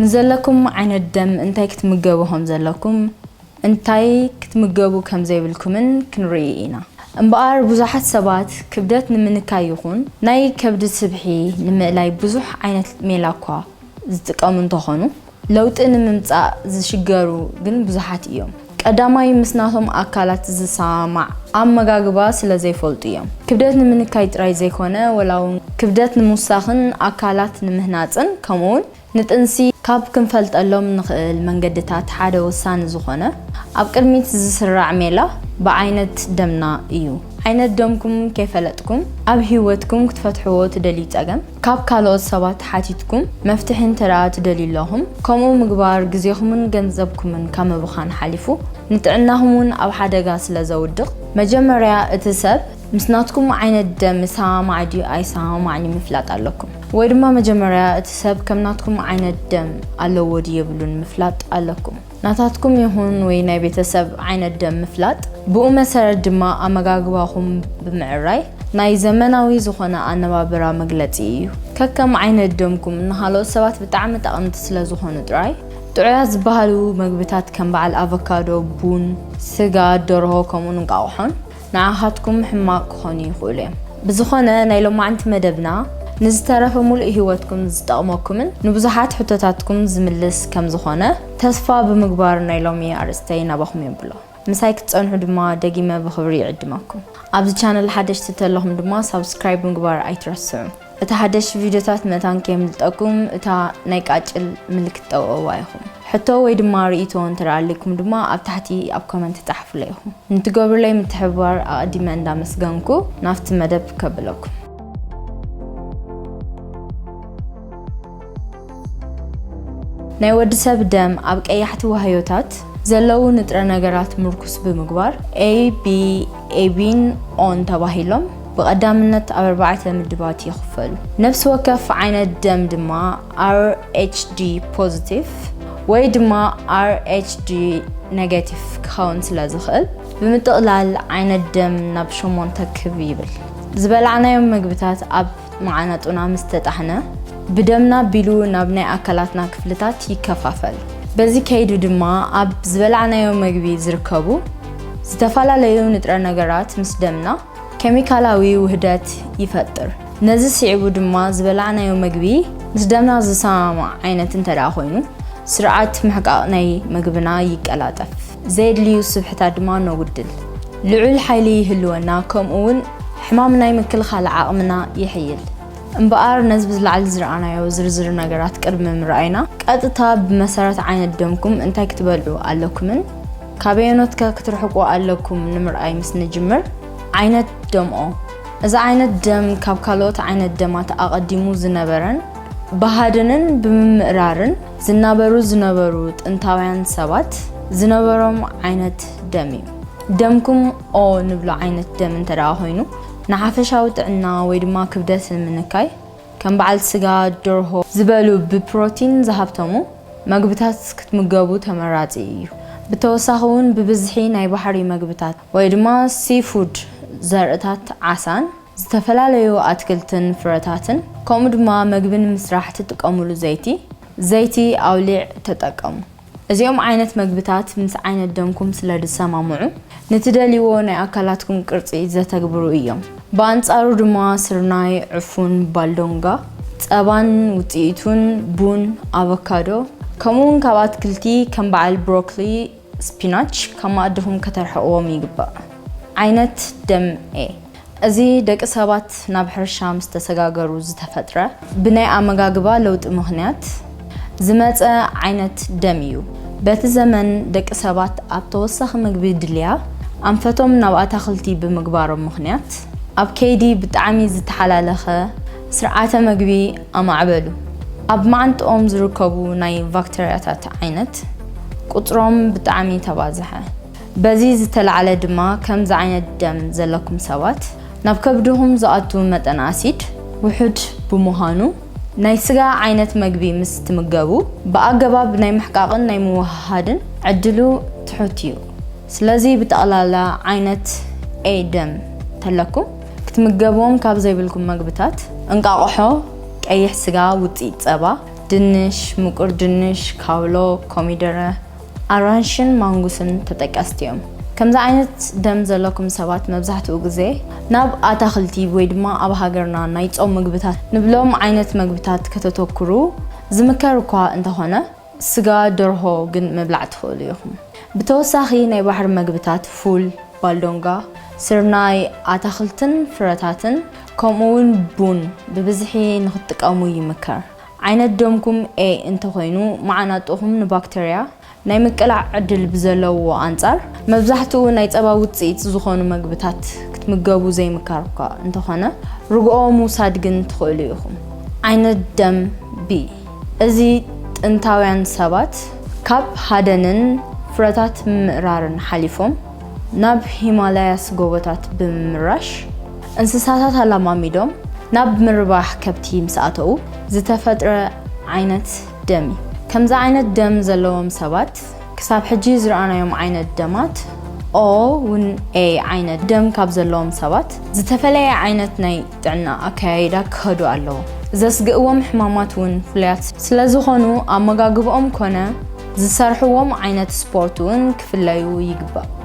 ንዘለኩም ዓይነት ደም እንታይ ክትምገቡ ከም ዘለኩም፣ እንታይ ክትምገቡ ከም ዘይብልኩምን ክንርኢ ኢና። እምበኣር ብዙሓት ሰባት ክብደት ንምንካይ ይኹን ናይ ከብዲ ስብሒ ንምእላይ ብዙሕ ዓይነት ሜላ እኳ ዝጥቀሙ እንተኾኑ፣ ለውጢ ንምምጻእ ዝሽገሩ ግን ብዙሓት እዮም። ቀዳማይ ምስ ናቶም ኣካላት ዝሰማማዕ ኣመጋግባ ስለ ዘይፈልጡ እዮም። ክብደት ንምንካይ ጥራይ ዘይኮነ፣ ወላ እውን ክብደት ንምውሳኽን ኣካላት ንምህናጽን ከምኡውን ንጥንሲ ካብ ክንፈልጠሎም ንኽእል መንገድታት ሓደ ወሳኒ ዝኾነ ኣብ ቅድሚት ዝስራዕ ሜላ ብዓይነት ደምና እዩ። ዓይነት ደምኩም ከይፈለጥኩም ኣብ ህይወትኩም ክትፈትሕዎ ትደልዩ ጸገም ካብ ካልኦት ሰባት ሓቲትኩም መፍትሒ እንተደኣ ትደልዩ ኣለኹም፣ ከምኡ ምግባር ግዜኹምን ገንዘብኩምን ካብ ምብኻን ሓሊፉ ንጥዕናኹም እውን ኣብ ሓደጋ ስለ ዘውድቕ፣ መጀመርያ እቲ ሰብ ምስ ናትኩም ዓይነት ደም ይሰማማዕ ድዩ ኣይሰማማዕን ምፍላጥ ኣለኩም። ወይ ድማ መጀመርያ እቲ ሰብ ከም ናትኩም ዓይነት ደም ኣለዎ ድዩ የብሉን ምፍላጥ ኣለኩም። ናታትኩም ይኹን ወይ ናይ ቤተሰብ ዓይነት ደም ምፍላጥ፣ ብኡ መሰረት ድማ ኣመጋግባኹም ብምዕራይ ናይ ዘመናዊ ዝኾነ ኣነባብራ መግለጺ እዩ። ከከም ዓይነት ደምኩም ንኻልኦት ሰባት ብጣዕሚ ጠቐምቲ ስለ ዝኾኑ ጥራይ፣ ጥዑያት ዝበሃሉ መግብታት ከም በዓል ኣቮካዶ፣ ቡን፣ ስጋ፣ ደርሆ ከምኡን እንቋቑሖን ንዓኻትኩም ሕማቕ ክኾኑ ይኽእሉ እዮም። ብዝኾነ ናይ ሎማዕንቲ መደብና ንዝተረፈ ሙሉእ ህይወትኩም ዝጠቕመኩምን ንብዙሓት ሕቶታትኩም ዝምልስ ከም ዝኾነ ተስፋ ብምግባር ናይ ሎሚ ኣርእስተይ ናባኹም የብሎ። ምሳይ ክትጸንሑ ድማ ደጊመ ብኽብሪ ይዕድመኩም። ኣብዚ ቻነል ሓደሽቲ ተለኹም ድማ ሳብስክራይብ ምግባር ኣይትረስዑ። እታ ሓደሽቲ ቪድዮታት መታን ከየምልጠኩም እታ ናይ ቃጭል ምልክት ጠውቕዋ ኢኹም። ሕቶ ወይ ድማ ርእይቶ እንተ ኣለኩም ድማ ኣብ ታሕቲ ኣብ ኮመንት ጻሕፉለይ ኢኹም። ንትገብሩለይ ምትሕብባር ኣቐዲመ እንዳመስገንኩ ናብቲ መደብ ከብለኩም። ናይ ወዲ ሰብ ደም ኣብ ቀያሕቲ ዋህዮታት ዘለዉ ንጥረ ነገራት ምርኩስ ብምግባር A፣ B፣ A፣ B ን O ን ተባሂሎም ብቐዳምነት ኣብ ኣርባዕተ ምድባት ይኽፈሉ። ነፍሲ ወከፍ ዓይነት ደም ድማ R H D positive ወይ ድማ R H D negative ክኸውን ስለ ዝኽእል፣ ብምጥቕላል ዓይነት ደም ናብ ሸሞንተ ክብ ይብል። ዝበላዕናዮም መግብታት ኣብ መዓናጡና ምስ ተጣሕነ፣ ብደምና ኣቢሉ ናብ ናይ ኣካላትና ክፍልታት ይከፋፈል። በዚ ከይዱ ድማ ኣብ ዝበላዕናዮ መግቢ ዝርከቡ ዝተፈላለዩ ንጥረ ነገራት ምስ ደምና ኬሚካላዊ ውህደት ይፈጥር። ነዚ ስዒቡ ድማ ዝበላዕናዮ መግቢ ምስ ደምና ዝሰማማዕ ዓይነት እንተ ደኣ ኮይኑ፣ ስርዓት ምሕቃቕ ናይ መግብና ይቀላጠፍ። ዘየድልዩ ስብሕታት ድማ ነጉድል። ልዑል ሓይሊ ይህልወና፣ ከምኡ እውን ሕማም ናይ ምክልኻል ዓቕምና ይሕይል። እምበኣር ነዚ ብዝላዕሊ ዝረኣናዮ ዝርዝር ነገራት ቅድሚ ምርኣይና፣ ቀጥታ ብመሰረት ዓይነት ደምኩም እንታይ ክትበልዑ ኣለኩምን ካበየኖትከ ክትርሕቁ ኣለኩም ንምርኣይ ምስ ንጅምር፣ ዓይነት ደም O። እዚ ዓይነት ደም ካብ ካልኦት ዓይነት ደማት ኣቐዲሙ ዝነበረን ብሃድንን ብምምእራርን ዝናበሩ ዝነበሩ ጥንታውያን ሰባት ዝነበሮም ዓይነት ደም እዩ። ደምኩም O ንብሎ ዓይነት ደም እንተ ደኣ ኮይኑ፣ ንሓፈሻዊ ጥዕና ወይ ድማ ክብደት ንምንካይ፣ ከም በዓል ስጋ፣ ደርሆ ዝበሉ ብፕሮቲን ዝሃብተሙ መግብታት ክትምገቡ ተመራጺ እዩ። ብተወሳኺ እውን ብብዝሒ ናይ ባሕሪ መግብታት ወይ ድማ ሲ ፉድ፣ ዘርእታት ዓሳን ዝተፈላለዩ ኣትክልትን ፍረታትን፣ ከምኡ ድማ መግቢ ንምስራሕ ትጥቀሙሉ ዘይቲ፣ ዘይቲ ኣውሊዕ ተጠቀሙ። እዚኦም ዓይነት መግብታት ምስ ዓይነት ደምኩም ስለ ዝሰማምዑ፣ ንትደልይዎ ናይ ኣካላትኩም ቅርጺ ዘተግብሩ እዮም። ብኣንጻሩ ድማ ስርናይ፣ ዕፉን፣ ባልዶንጋ፣ ጸባን ውጽኢቱን፣ ቡን፣ ኣቮካዶ፣ ከምኡውን ካብ ኣትክልቲ ከም በዓል ብሮኮሊ፣ ስፒናች ካብ መኣድኹም ከተርሕቕዎም ይግባእ። ዓይነት ደም A። እዚ ደቂ ሰባት ናብ ሕርሻ ምስ ተሰጋገሩ ዝተፈጥረ፣ ብናይ ኣመጋግባ ለውጢ ምኽንያት ዝመጸ ዓይነት ደም እዩ። በቲ ዘመን ደቂ ሰባት ኣብ ተወሳኺ ምግቢ ድልያ ኣንፈቶም ናብ ኣታኽልቲ ብምግባሮም ምኽንያት፣ ኣብ ከይዲ ብጣዕሚ ዝተሓላለኸ ስርዓተ ምግቢ ኣማዕበሉ። ኣብ መዓንጥኦም ዝርከቡ ናይ ባክተርያታት ዓይነት ቁጽሮም ብጣዕሚ ተባዝሐ። በዚ ዝተላዕለ ድማ ከምዚ ዓይነት ደም ዘለኩም ሰባት ናብ ከብድኹም ዝኣቱ መጠን ኣሲድ ውሑድ ብምዃኑ፣ ናይ ስጋ ዓይነት መግቢ ምስ ትምገቡ ብኣገባብ ናይ ምሕቃቕን ናይ ምውህሃድን ዕድሉ ትሑት እዩ። ስለዚ ብጠቕላላ ዓይነት A ደም ተለኩም ክትምገብዎም ካብ ዘይብልኩም መግብታት እንቃቑሖ፣ ቀይሕ ስጋ፣ ውጽኢት ጸባ፣ ድንሽ፣ ምቁር ድንሽ፣ ካውሎ፣ ኮሚደረ፣ ኣራንሽን ማንጉስን ተጠቀስቲ እዮም። ከምዚ ዓይነት ደም ዘለኩም ሰባት መብዛሕትኡ ግዜ ናብ ኣታኽልቲ ወይ ድማ ኣብ ሃገርና ናይ ጾም ምግብታት ንብሎም ዓይነት መግብታት ከተተኩሩ ዝምከር እኳ እንተኾነ፣ ስጋ ደርሆ ግን ምብላዕ ትኽእሉ ኢኹም። ብተወሳኺ ናይ ባሕሪ መግብታት ፉል፣ ባልዶንጋ፣ ስርናይ፣ ኣታኽልትን ፍረታትን ከምኡ እውን ቡን ብብዝሒ ንክትጥቀሙ ይምከር። ዓይነት ደምኩም ኤ እንተኾይኑ መዓናጥኹም ንባክተርያ ናይ ምቅላዕ ዕድል ብዘለዎ ኣንጻር መብዛሕትኡ ናይ ጸባ ውጽኢት ዝኾኑ መግብታት ክትምገቡ ዘይምከር እኳ እንተኾነ ርግኦ ምውሳድ ግን ትኽእሉ ኢኹም። ዓይነት ደም ቢ። እዚ ጥንታውያን ሰባት ካብ ሃደንን ፍረታት ምእራርን ሓሊፎም ናብ ሂማላያስ ጎቦታት ብምምራሽ እንስሳታት ኣላማሚዶም ናብ ምርባሕ ከብቲ ምስ ኣተዉ ዝተፈጥረ ዓይነት ደም እዩ። ከምዚ ዓይነት ደም ዘለዎም ሰባት ክሳብ ሕጂ ዝረኣናዮም ዓይነት ደማት ኦ እውን ኤ ዓይነት ደም ካብ ዘለዎም ሰባት ዝተፈለየ ዓይነት ናይ ጥዕና ኣካያይዳ ክኸዱ ኣለዎ። ዘስግእዎም ሕማማት እውን ፍሉያት ስለዝኾኑ ኣመጋግብኦም ኮነ ዝሰርሕዎም ዓይነት ስፖርት እውን ክፍለዩ ይግባእ።